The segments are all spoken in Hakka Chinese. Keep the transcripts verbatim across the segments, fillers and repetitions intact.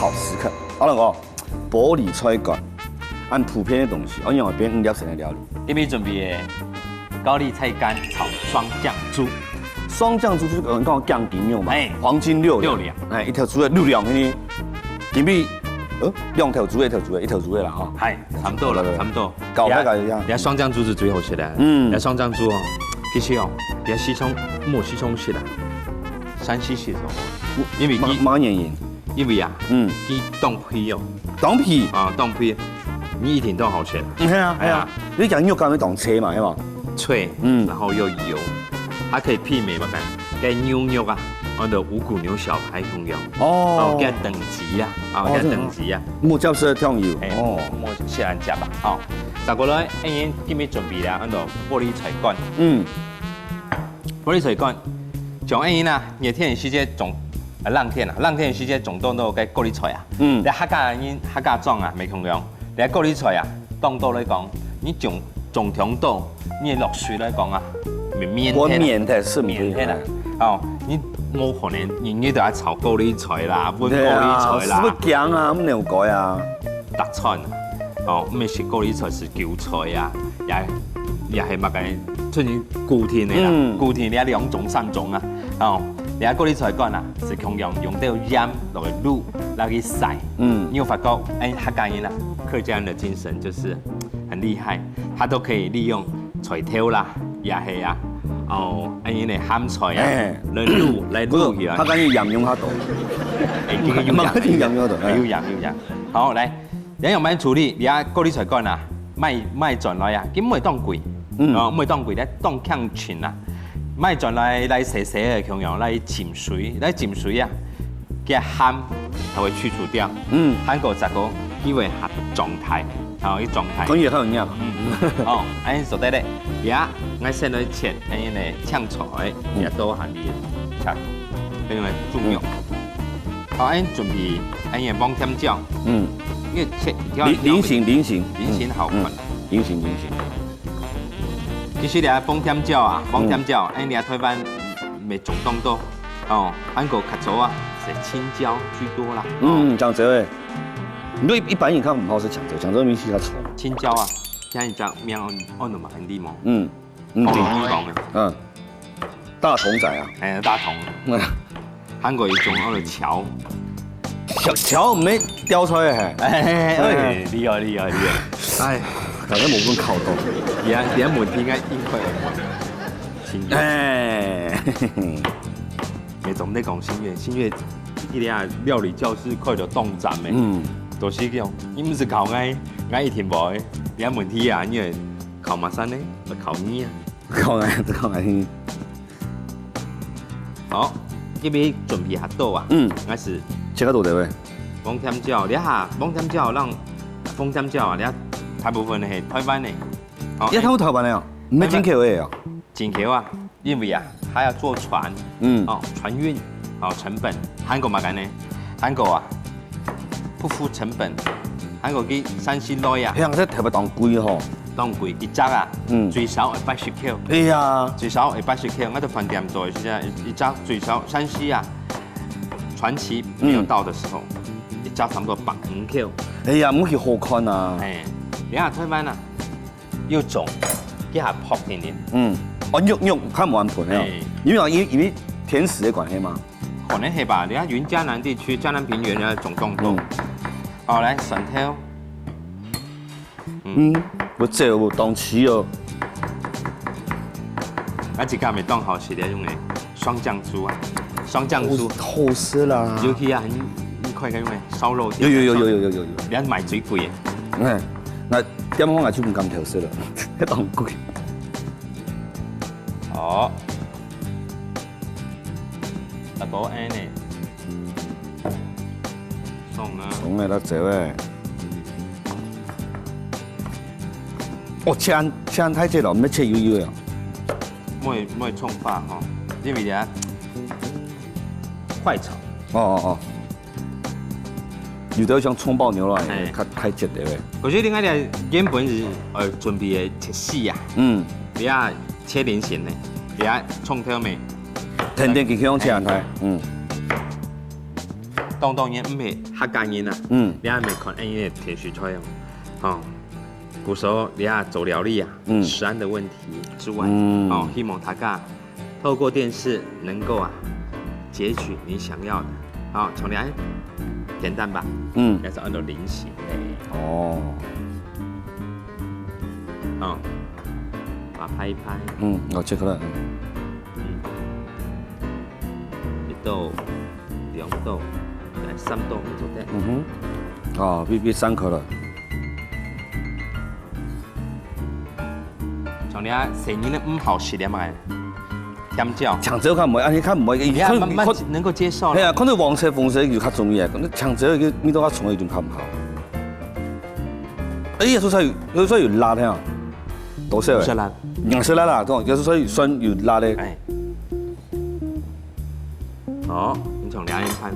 好食客。阿龍哥，玻璃菜乾，恁普遍个東西，愛用邊五粒星个料理。今日準備个高麗菜乾炒雙醬豬。雙醬豬就是講講醬雞肉嘛，哎，黃金六兩，六兩。哎，一頭豬个六兩，你今日，呃，兩頭豬个，一頭豬个，一頭豬个啦吼。哎，差不多了，差不多。搞開搞一下。人家雙醬豬是最好食个，嗯，人家雙醬豬哦，其實哦，人家西昌，莫西昌食啦，山西食哦，因為佢，麼，麼原因？ 因為啊，嗯，佢當肥哦。當肥？啊，當肥，你一定當好食。嗯，係啊，係啊，哎呀，你講肉乾會當脆嘛，係嘛？脆，嗯，然後又油，它可以媲美嘛，看，該牛肉啊，或者五穀牛小排同樣。哦，哦，該等級啊，啊，哦，該等級啊。莫接受醬油，哎，哦，莫，莫試恁樣吧，哦。再過來，哎，今日準備了恁多玻璃菜乾。嗯。 玻璃菜乾，像恁樣啊，熱天个時節種，啊，冷天啊，冷天个時節種當多个玻璃菜啊。嗯。你客家人，客家庄啊，無共樣。你玻璃菜啊，當多來講，你種，種當多，你落水來講啊，綿綿个啦。會綿个，係毋係？綿个啦。哦，你無可能日日都愛炒玻璃菜啦，燜玻璃菜啦。對啊，係毋係驚啊？毋能改啊。 搭餐。哦，毋係食高麗菜，食韭菜啊，也，也係麼个，出現固定个啦，嗯，固定个兩種、三種啊。哦，這高麗菜乾啊，係共樣用到鹽落去滷，落去曬。嗯，你有發覺，哎，客家人啊，客家人的精神就是很厲害，他都可以利用菜頭啦，也係啊，哦，哎，恁樣个鹹菜啊，哎，來滷，來滷起來。不是，他敢用鹽用較多。哎，這個有鹽，嘛，肯定鹽用較多，哎。有鹽，有鹽。好，來， 你愛仰般處理？你啊，高麗菜乾啊，莫，莫轉來啊，佢毋會當貴，嗯，哦，毋會當貴，你當輕稱啊，莫轉來，來洗洗个，共樣來浸水，來浸水啊，佢个鹹，它會去除掉。嗯，還過再過，佢會合狀態，哦，佢狀態。可以很有營養。嗯，哦，恁樣做得咧。你啊，𠊎先來切，恁樣个青菜，嗯，也都還你切，恁樣來煮肉。 好，恁準備，恁樣黃甜椒。嗯。因為切一條一條，菱，菱形，菱形。菱形好看。嗯，菱形，菱形。其實這黃甜椒啊，黃甜椒，嗯，恁樣台灣無種當多。哦，還過較早啊，係青椒居多啦。嗯，講真个，你一般人看毋好食青椒，青椒明顯較臭。青椒啊，像你講，名安，安到嘛很厲害。嗯。 嗯，對。哦，你講个。嗯，大同仔啊。哎，大同。嗯。還過一種安到蕎。蕎，蕎毋係吊菜个嘿。哎，哎，哎，厲害，厲害，厲害。哎，大家無分考到。你啊，你啊，問題應該應該有問。哎，嘿嘿。也總得講新月，新月，一定啊，料理教室開到當站个。嗯。都是講，你毋係考𠊎，𠊎一定無个。你啊，問題啊，你會考麼儕呢？考你啊。 講來，講來聽。好，這邊準備較多啊。嗯。𠊎係切較大條个。黃甜椒，這下黃甜椒，讓黃甜椒啊，這下大部分係台灣个。好，這下台灣个哦，毋係進口个哦。進口啊，因為啊，還愛坐船，嗯，哦，船運，哦，成本，還過麼个呢？還過啊，不付成本，還過去山西來啊。嘿啊，這特別當貴吼。 當貴，一隻啊，嗯，最少愛八十塊。哎呀，最少愛八十塊，𠊎在飯店做个時間，一隻最少山西啊，船期沒有到的時候，嗯，一隻差不多百五塊。哎呀，毋去好看啊。哎，你看台灣啊，又種，這下薄甜甜。嗯，哦，肉，肉較無恁肥哦。哎。因為，因為，因為甜食个關係嘛。可能係吧，你看雲嘉南地區，嘉南平原啊，種當多。嗯。好，來，蒜頭。 嗯，有這有當齊哦。𠊎自家也當好食个，用个雙醬豬啊，雙醬豬。好食啦。尤其啊，很，很快个用个燒肉店。有有有有有有有有。你愛買最貴个。嗯，該店方啊就毋敢挑食了，當貴。哦。啊，無恁呢。爽啊。爽个，辣椒个。 哦，切恁，切恁大隻咯，毋係切幼幼个哦。莫，莫創化吼，因為這快炒。哦哦哦。有兜像蔥爆牛肉一樣，哎，較，較大隻个。可是另外呢，原本係，呃，準備个切絲啊，嗯，你愛切菱形个，你愛蔥頭咩？甜甜佢用切恁大，嗯。當當然毋係客家人啊，嗯。你也毋係看恁樣个電視台哦，哦，故所你也做料理啊，嗯。食安个問題之外，嗯。哦，希望大家透過電視能夠啊，截取你想要的，啊，從你愛恬淡吧，嗯。也係安到零食類。哦。哦，把它拍一拍。嗯，我切開了。嗯。 一刀、兩刀、來三刀，你做得。嗯哼。哦，必必三顆了。像你啊，細人仔毋好食了嘛，甜椒。青椒較毋會，安尼較毋會，你看慢慢看能夠接受了。係啊，看到黃色、紅色就較中意啊，看到青椒个味道較重，就較毋好。哎呀，所以所以有辣个啊，多少个？有色辣。有色辣啦，這種有時候有酸有辣个。哎。 好，你從兩人盤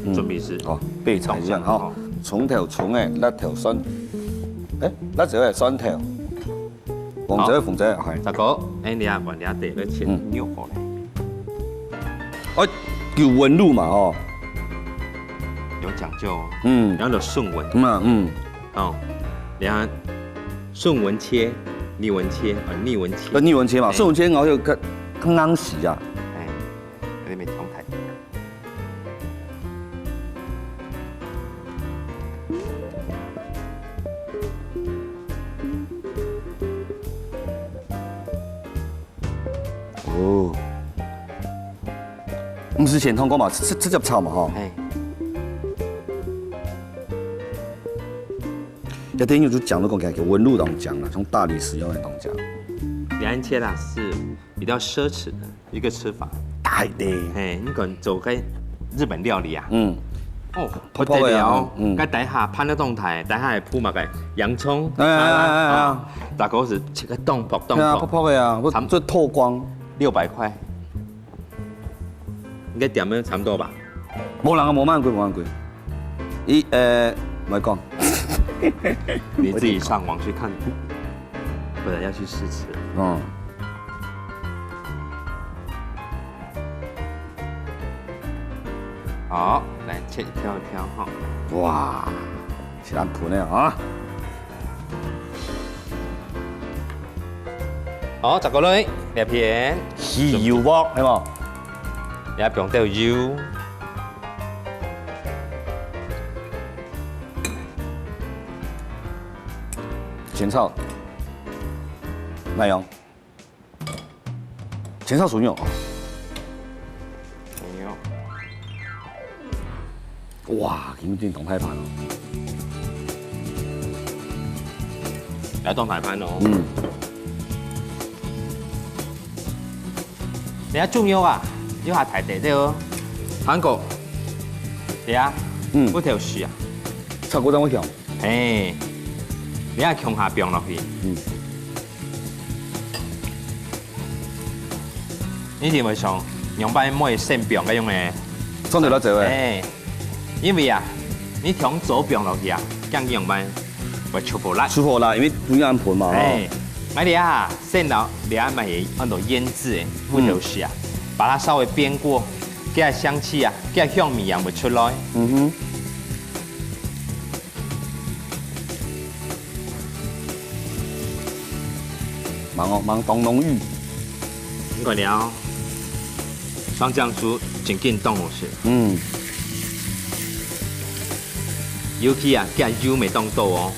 嗯。準備時，好，備菜一樣哈。好。蔥頭、蔥仔、辣頭、蒜，哎，辣椒仔、蒜頭，黃椒仔、好。紅椒仔，係。大哥，哎，你啊，換你啊，對，來切嗯。肉好嘞。哎，有紋路嘛，哦。有講究哦。嗯。然後有順紋。嗯啊，嗯。哦，你看，順紋切，逆紋切，啊，逆紋切。呃，逆紋切嘛，哎。順紋切，然後又較，較硬實啊。哎。 有點沒同台。哦，毋係先燙過嘛，直直接炒嘛吼。哎。這點有就講到講起來，紋路當講啦，從大理石用个當講。兩人切啦，是 比較奢侈的一個吃法。大的。嘿，你可能走開日本料理啊。嗯。哦，泡泡的啊，不得了哦。嗯。該底下盤到當大，底下還鋪麼个洋蔥，哎，哎，哎，哎，哎。啊，大概係切个當薄當薄。對啊，泡泡的啊，我差不多做透光。六百塊。應該點的差不多吧？無人啊，無恁貴，無恁貴。一，呃，莫講。你自己上網去看，不然要去試吃。嗯。 好，來切一條一條哈。哇，是咱盆的啊。好，再過來，這片。起油鑊，係無？也放點油。先炒。來用。 先炒熟肉。熟肉。哇，今天當大盤哦。來當大盤哦。嗯。你愛煮肉啊，你還大塊个哦。韓國。對啊。嗯。不挑食啊。炒過當會香。嘿，你愛共下放落去。嗯。 你認為像仰般毋會生病个樣呢？上頭落走誒。哎，因為啊，你從走病落去啊，驚仰般會出火啦。出火啦，因為中央盤嘛，吼。哎，𠊎這下生到這下嘛係安到醃製誒，嗯。烏豆豉啊，把它稍微煸過，這香氣啊，這香味也會出來。嗯哼。 芒哦，芒當濃郁。你看了，上醬酥真緊當好食。嗯。尤其啊，加油味當多哦。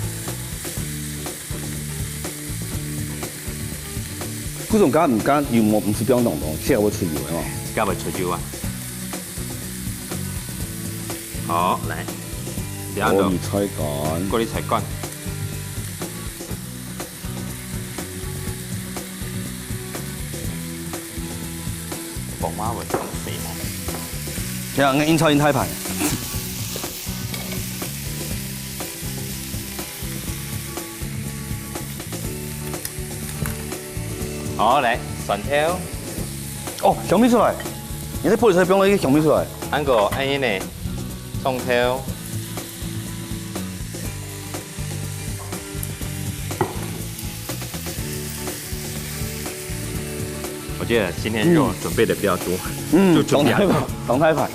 這種加毋加油無，毋係放當多，這會出油个哦。加會出油啊。好，來，這樣就高麗菜乾。高麗菜乾。 講話會講死吼。這樣，𠊎印超印太盤。好，來，蒜頭。哦，香味出來！你這玻璃菜放落去，香味出來。還過，恁樣呢，蒜頭。 我覺得今天肉準備的比較多，嗯，就準備了。當大盤，當大盤。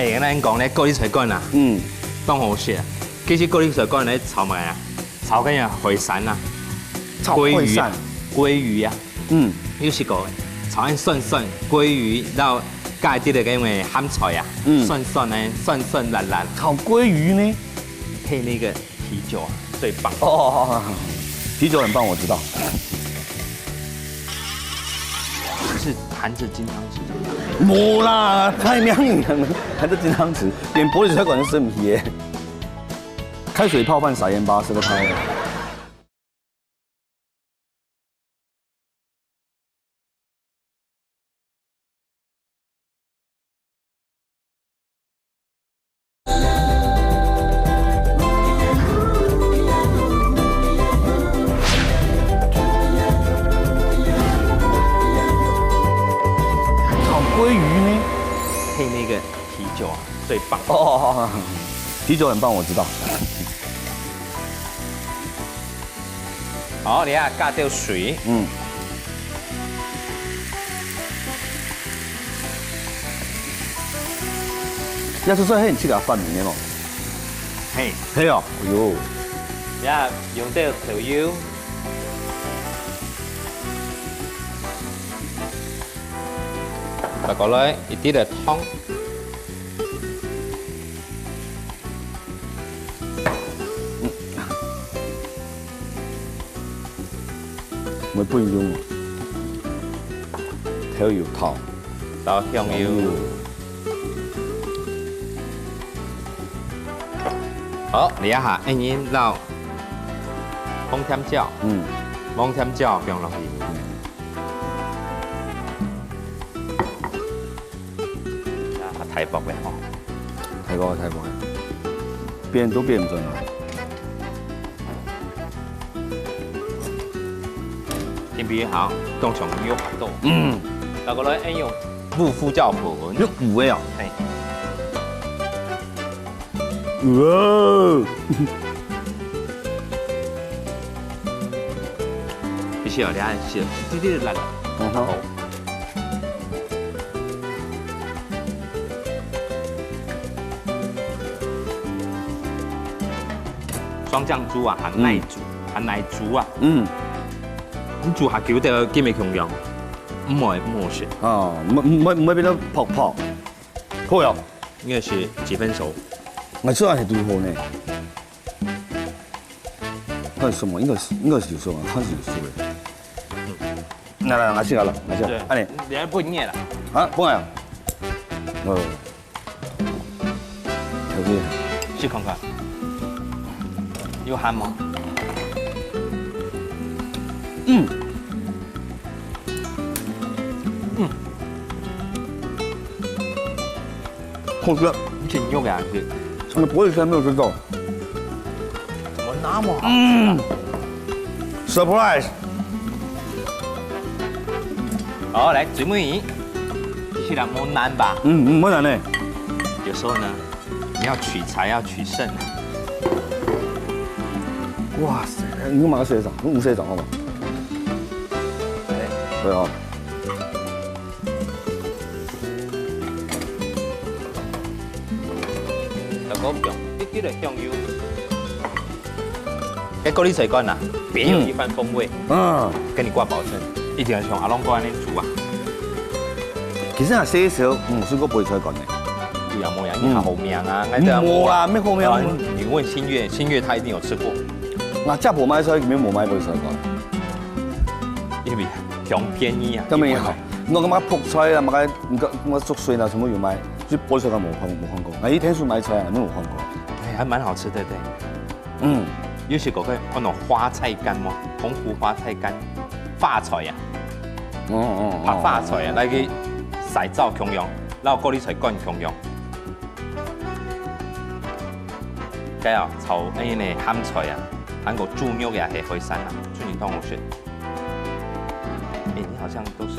哎，𠊎同你講咧，高麗菜乾啊，嗯，當好食啊。其實高麗菜乾咧炒麼个啊？炒該个海產啊，炒海產。鮭魚啊，鮭魚啊。嗯，有食過，炒恁酸酸，鮭魚，然後加一滴个該个鹹菜啊，嗯，酸酸个，酸酸辣辣。炒鮭魚呢？配那個 啤酒啊，最棒。哦，哦，哦，哦，啤酒很棒，我知道。是含著金湯匙的。無啦，太娘了，含著金湯匙，連玻璃菜乾都吃不起耶。開水泡飯撒鹽巴，吃得開。 炒鮭魚呢？配那個啤酒啊，最棒。哦，哦，哦，哦，啤酒很棒，我知道。 好，你看加兜水。嗯。要是說，嘿，你去給它發明的咯。嘿。嘿哦，哎呦。呀，用兜豆油。再過來一滴个糖。 會分用哦。豆油、糖，倒香油。香油。好，你看哈，恁樣落紅甜椒，嗯，紅甜椒放落去。嗯。 啊，大鑊个吼。大鑊，大鑊个，變都變毋準啊。天氣好，當像有法度。嗯。再過來，愛用烏胡椒粉。有烏个哦。嘿。 哇！其實哦，你看是有一滴滴辣辣。嗯哼。好。霜降豬啊，還耐煮，嗯，還耐煮啊。嗯。你煮下久个，佢會共樣，毋會，毋好食。哦，毋，毋，毋會變到泡泡。 好呀。應該係幾分熟？𠊎做下係最好呢。看什麼？應該係，應該係有熟啊，看係有熟个。來來，拿起來了，拿起來。對，恁樣。你還不熱了？啊，不熱啊。哦。特別。試看看。有鹹無？嗯。 嗯。好吃。你挺肉呀，你。我不會吃，沒有吃到。怎麼那麼好？嗯。Surprise。好，來，最尾。其實無難吧？嗯，嗯，無難呢。有時候呢， 你要取材要取勝。哇塞，你幹嘛要睡着？你午睡着好嗎？對哦。老公用一滴个香油。 該高麗菜乾啊，別有一番風味。嗯。跟你掛保證，一定要像阿龍哥恁樣煮啊。其實啊，細个時候，嗯，食過高麗菜乾呢。有啊，無呀，你好命啊，嗯，𠊎知啊，無啦，無啊。沒好命。啊，你問新月，新月他一定有吃過。𠊎姐婆買菜，根本無買高麗菜乾。因為當便宜啊。當便宜啊。你看嘛，覆菜啊，嘛該，你看嘛，竹筍啊，全部有賣，就高麗菜乾無看，無看過。𠊎去天水買菜啊，沒有看過。哎，還蠻好吃的，對。 嗯。有食過該安到花菜乾無？澎湖花菜乾，花菜啊。哦，哦，哦，啊，花菜啊，哦，哦。來去曬燥共樣，摎高麗菜乾共樣。該啊，炒恁樣个鹹菜啊，還過豬肉也係海產啊，真正當好食。 哎，你好像都是，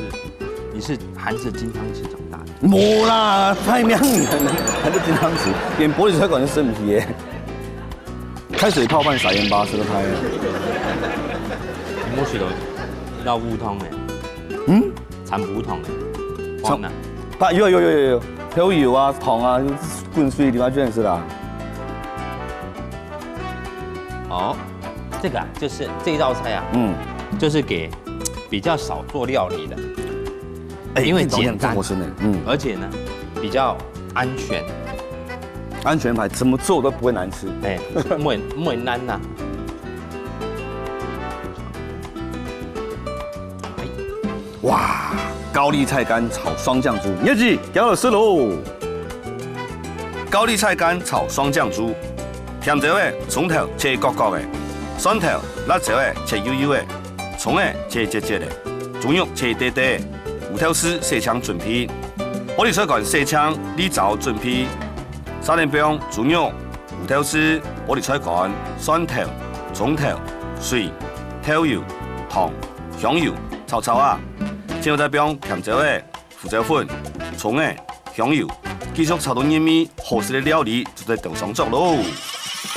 你是含著金湯匙長大的。無啦，太娘了，含著金湯匙，連玻璃菜乾都食毋起耶。開水泡飯撒鹽巴，食得開啊。你無食到老烏湯呢？嗯？產烏湯呢？湯呢？不，有，有，有，有，有。豆油啊、糖啊，滾水个地方全係啦。哦，這個啊，就是這一道菜啊，嗯，就是給比較少做料理的，哎，因為簡單，這種真的，嗯，而且呢，比較安全。安全牌怎麼做都不會難吃。哎，毋會毋會難吶。哎，哇，高麗菜乾炒霜降豬，日子行落去咯！高麗菜乾炒霜降豬，甜椒仔、蔥頭切角角仔，蒜頭、辣椒仔切幼幼仔，蔥仔切節節仔，豬肉切塊塊，烏豆豉洗淨準備，玻璃菜乾洗淨瀝燥準備，沙丁餅、豬肉、烏豆豉、玻璃菜乾、蒜頭、蔥頭、水、豆油、糖、香油炒炒啊，最後再放甜椒仔、 胡椒粉、蔥仔、香油，繼續炒到入味，好食个料理就做得上桌咯。